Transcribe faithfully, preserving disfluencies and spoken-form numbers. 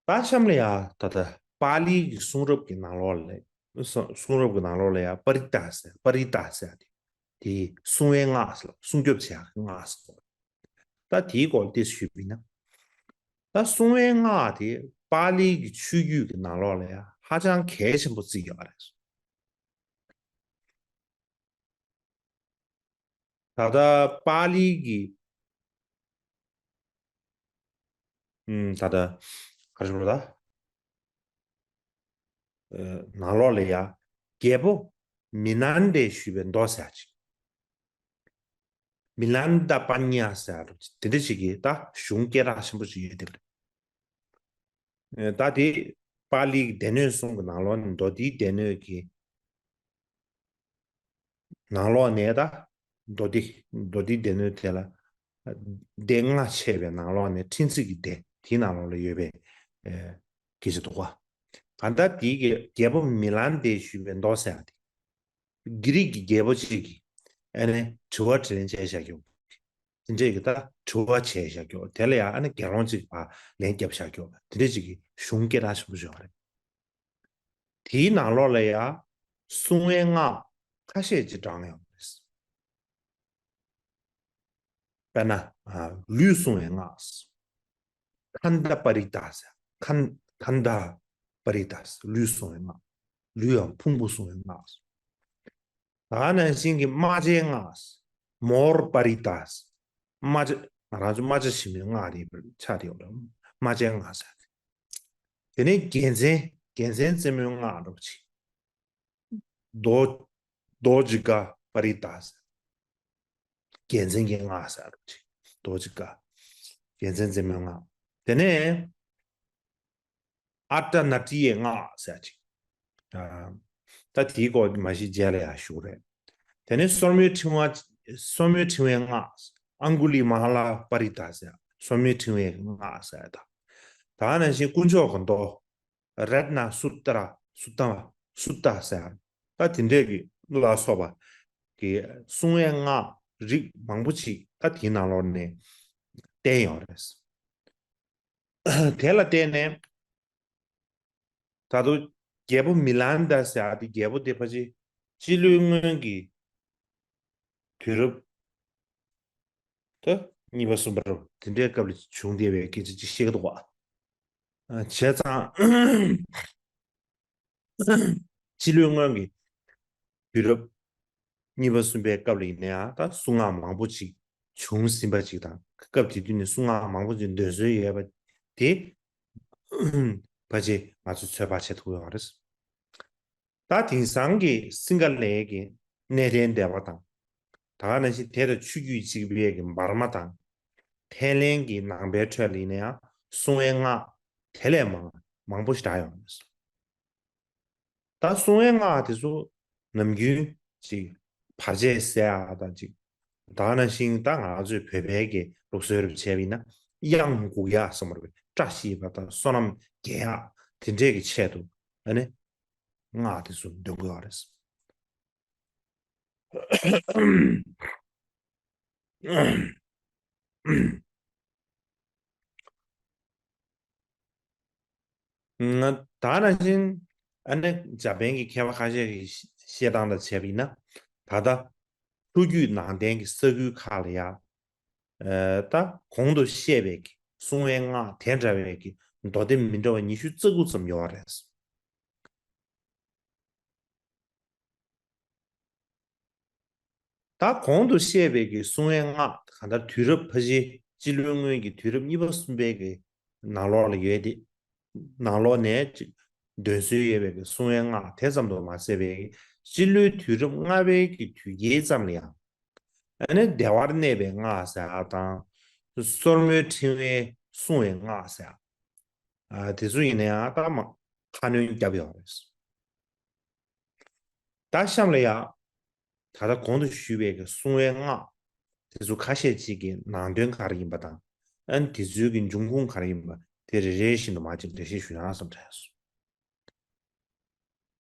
ད་གཤམ་ལ་ཡ་ད་ལྟ་པཱ་ལིའི་གི་གསུང་རབ་ཀྱི་ནང་ལོགས་ལ། གསུང་རབ་ཀྱི་ནང་ལོགས་ལ་ཡ་པ་རི་ཏཱ་ཟེར། པ་རི་ཏཱ་ཟེར་དེ་དེ་གསུང་བའི་སྔགས་ཟེར། སྲུང་སྐྱོབ་བྱེད་ཡག་གི་སྔགས་ཟེར། ད་དེའི་སྐོར་ཏོག་ཙམ་ཞུས་པ་ཡིན་ན། ད་གསུང་བའི་སྔགས་དེ་པཱ་ལིའི་གི་ཆོས་བརྒྱུད་ཀྱི་ནང་ལོགས་ལ་ཡ་ཧ་ཅང་གལ་ཆེན་པོ་བརྩི་ཡོད་རེད། ད་ལྟ་པཱ་ལིའི་གི་ཨུམ། ད་ལྟ་ག་རེ་ཞུ་དགོས་རེད་ད། ནང་ལོགས་ལ་ཡ་རྒྱལ་པོ་མི་ལན་དེས་ཞུས་པའི་མདོ་ཟེར་ཅིག་མི་ལན་ད་པཱ་ཎི་ཡ་ཟེར་ཅིག་དེ་འདྲ་ཅིག་གི་ད་གཞུང་སྐད་གྲགས་ཆེན་པོ་ཅིག་ཡོད་དེ་རེད། ད་དེ་པཱ་ལིའི་སྡེ་སྣོད་གསུམ་གྱི་ནང་ལོགས་ནས་མདོ་སྡེའི་སྡེ་སྣོད་ཀྱི་ནང་ལོགས་ནས་ད་མདོ་སྡེ་མདོ་སྡེའི་སྡེ་སྣོད་དེ་ལ་སྡེ་ལྔ་ཕྱེ་བའི་ནང་ལོགས་ནས་ཕྲེང་ཚེགས་ཀྱི་སྡེ་དེའི་ནང་ལོགས་ལ་ཡོད་པའི་སྐད་ཆ་འདུག་ག་གང་ལྟར་དེའི་གི་རྒྱལ་པོ་མི་ལན་དེས་ཞུས་པའི་མདོ་ཟེར་ཡ་དེ། བྷི་རིག་གི་རྒྱལ་པོ་གཅིག་གིས་ཨ་ནི་དྲི་བ་དྲིས་ལན་བྱས་བཞག་རྒྱུ། དེ་འདྲས་ཀྱི་ད་དྲི་བ་བྱས་བཞག་རྒྱུ། དེ་ལ་ཡང་ཨ་ནི་དགེ་སློང་གཅིག་གིས་ལན་བརྒྱབ་བཞག་རྒྱུ། དེ་འདྲས་ཅིག་གི་གཞུང་སྐད་གྲགས་ཆེན་པོ་ཞིག་ཡོད་རེད། དེའི་ནང་ལོགས་ལ་ཡང་གསུང་བའི་སྔགས་ཁ་ཤས་ཅིག་བགྲངས་ཡོད་རེད། དཔེར་ན། ལུས་སྲུང་བའི་སྔགས། ཁན་ད་པ་རི་ཏཱ་ཟེར། ཁན་ཁན་ད་པ་རི་ཏཱ་ཟེར། ལུས་སྲུང་བའི་སྔགས། ལུས་དང་ཕུང་པོ་སྲུང་བའི་སྔགས། ད་ནང་བཞིན་གྱི་རྨ་བྱའི་སྔགས། མོར་པ་རི་ཏཱ་ཟེར། རྨ་བྱ། ང་རང་ཚོ་རྨ་བྱ་ཞིམ་པོའི་སྔགས་རེད་པ། ཆགས་བསྡད་ཡོད་རེད། རྨ་བྱའི་སྔགས་ཟེར། དེ་ནས་རྒྱལ་མཚན། རྒྱལ་མཚན་རྩེ་མོའི་སྔགས་འདྲ་པོ་ཅིག་རྡོ། རྡོ་ཇི་ག་པ་རི་ཏཱ་ཟེར། རྒྱལ་མཚན་གྱི་སྔགས་ཟེར་རོ་ཅིག་རྡོ་ཇི་ག་རྒྱལ་མཚན་རྩེ་མོའི་སྔགས། དེ་ནས་ཨ་ཏྲ་ན་ཏྲི་ཡའི་སྔགས་ཟེར་ཅིག་ད་དེའི་སྐོར་མ་གཞི་རྗེས་ལ་ཡང་ཞུ་རེད། དེ་ནས་སོར་མོའི་ཕྲེང་བ། སོར་མོའི་ཕྲེང་བའི་སྔགས། ཨང་གུ་ལི་མ་ཧ་ལ་པ་རི་ཏཱ་ཟེར། སོར་མོའི་ཕྲེང་བའི་སྔགས་ཟེར་ད། ད་ནང་བཞིན་དཀོན་མཆོག་གི་མདོ། རཏྣ་སུ་ཏྲ། སུ་ཏ། སུ་ཏ་ཟེར། ད་དེ་འདྲས་ཀྱི་ལ་སོགས་པ་གི་གསུང་བའི་སྔགས་རིགས་མང་པོ་ཅིག་ད་དེའི་ནང་ལོགས་ནས་བསྟན་ཡོད་རེད། དེ་ལ་བརྟེན་ནས་ད་དུང་རྒྱལ་པོ་མི་ལན་ད་ཟེར་ཡ་དེ་རྒྱལ་པོ་དེ་ཕལ་ཆེར་སྤྱི་ལོའི་སྔོན་གྱི་དུས་རབས་ད་གཉིས་པ་གསུམ་པ་རུ་དེ་འདྲའི་སྐབས་ལ་བྱུང་བསྡད་པའི་སྐད་ཆ་ཅིག་བཤད་ཀྱི་འདུག་བ། བྱས་ཙང་སྤྱི་ལོའི་སྔོན་གྱི་དུས་རབས་གཉིས་པ་གསུམ་པའི་སྐབས་ལ་ཡིན་ན་ཡང་ད་གསུང་སྔགས་མང་པོ་ཅིག་བྱུང་ཟིན་པ་ཅིག་དང་། སྐབས་དེ་དུས་ནས་གསུང་སྔགས་མང་པོ་ཅིག་འདོན་སྲོལ་ཡོད་པ་དེ་ཕལ་ཆེར་ང་ཚོས་ཚོད་དཔག་བྱེད་ཐུབ་ཡོད་རེད། ད་དེང་སང་གི་སིང་ག་ལའི་གི་གནས་བརྟན་སྡེ་པ་དང་། ད་ག་ནང་བཞིན་དེ་དང་ཆོས་བརྒྱུད་གཅིག་པའི་གི་འབར་མ་དང་། ཐའི་ལེན་གྱི་ནང་པའི་ཁྲོད་ལ་ཡིན་ན་ཡང་གསུང་བའི་སྔགས་དེ་ལས་མང་མང་པོ་ཞིག་བསྒྲགས་ཡོང་ཡོད། ད་གསུང་བའི་སྔགས་དེ་ཚོ་ནམ་རྒྱུན་ཅིག་བར་ཆད་སེལ་ཡག་དང་ཅིག་ད་ག་ནང་བཞིན་ད་ང་ཚོའི་བོད་པའི་གི་ལུགས་སྲོལ་རུ་བྱས་པ་ཡིན་ན་གཡང་འགུག་ཡག་གསུངས་པ་རེད། བཀྲ་ཤིས་པ་དང་བསོད་ནམས་རྒྱས་ཡག་དེ་འདྲས་ཀྱི་ཆེད་དུ་ཨ་ནི་སྔགས་དེ་ཚོ་འདོན་དགོས་པ་རེད། ང་ད་ནང་བཞིན་ཨ་ནི་འཇར་པན་གྱི་མཁས་པ་ཁ་ཤས་ཀྱི་བཤད་སྟངས་དང་བྱས་པ་ཡིན་ན། ད་ལྟ་ལྷོ་རྒྱུད་ནང་བསྟན་གྱི་ས་ཁུལ་ཁག་ལ་ཡང་ད་གོང་དུ་བཤད་པའི་གི་གསུང་བའི་སྔགས་དེ་འདྲ་བའི་གི་མདོ་སྡེ་མི་འདྲ་བ་ཉི་ཤུ་རྩ་དགུ་ཙམ་ཡོད་རེད། ད་གོང་དུ་བཤད་པའི་གི་གསུང་བའི་སྔགས་གང་ལྟར་དུས་རབས་ཕལ་ཆེར་སྤྱི་ལོའི་སྔོན་གྱི་དུས་རབས་གཉིས་པ་གསུམ་པའི་གི་ནང་ལོགས་ལ་ཡོད་དེ། ནང་ལོགས་ནས་ཅིག་འདོན་སྲོལ་ཡོད་པའི་གི་གསུང་བའི་སྔགས་དེ་ཙམ་དུ་མ་ཟད་པའི་གི་སྤྱི་ལོའི་དུས་རབས་ལྔ་པའི་གི་དུས་དཀྱིལ་ཙམ་ལ་ཡང་ཨ་ནི་བདེ་བར་གནས་པའི་སྔགས་ཟེར་ཡག་དང་། སོར་མོའི་ཕྲེང་བའི་གསུང་བའི་སྔགས་ཟེར་ཡག་ཨ་དེ་ཚོ་ཡིན་ན་ཡང་ད་མ་ཁ་སྣོན་བརྒྱབ་ཡོད་རེད། ད་གཤམ་ལ་ཡང་ད་ལྟ་གོང་དུ་ཞུས་པའི་གི་གསུང་བའི་སྔགས་དེ་ཚོ་ཁ་ཤས་ཅིག་གི་ནང་དོན་ག་རེ་ཡིན་པ་དང་། ཨ་ནི་དེ་ཚོའི་གི་འབྱུང་ཁུངས་ག་རེ་ཡིན་པ་དེ་རེ་རེ་བཞིན་དུ་མར་ཅིག་འགྲེལ་བཤད་ཞུ་ན་བསམ་དྲན་སོང་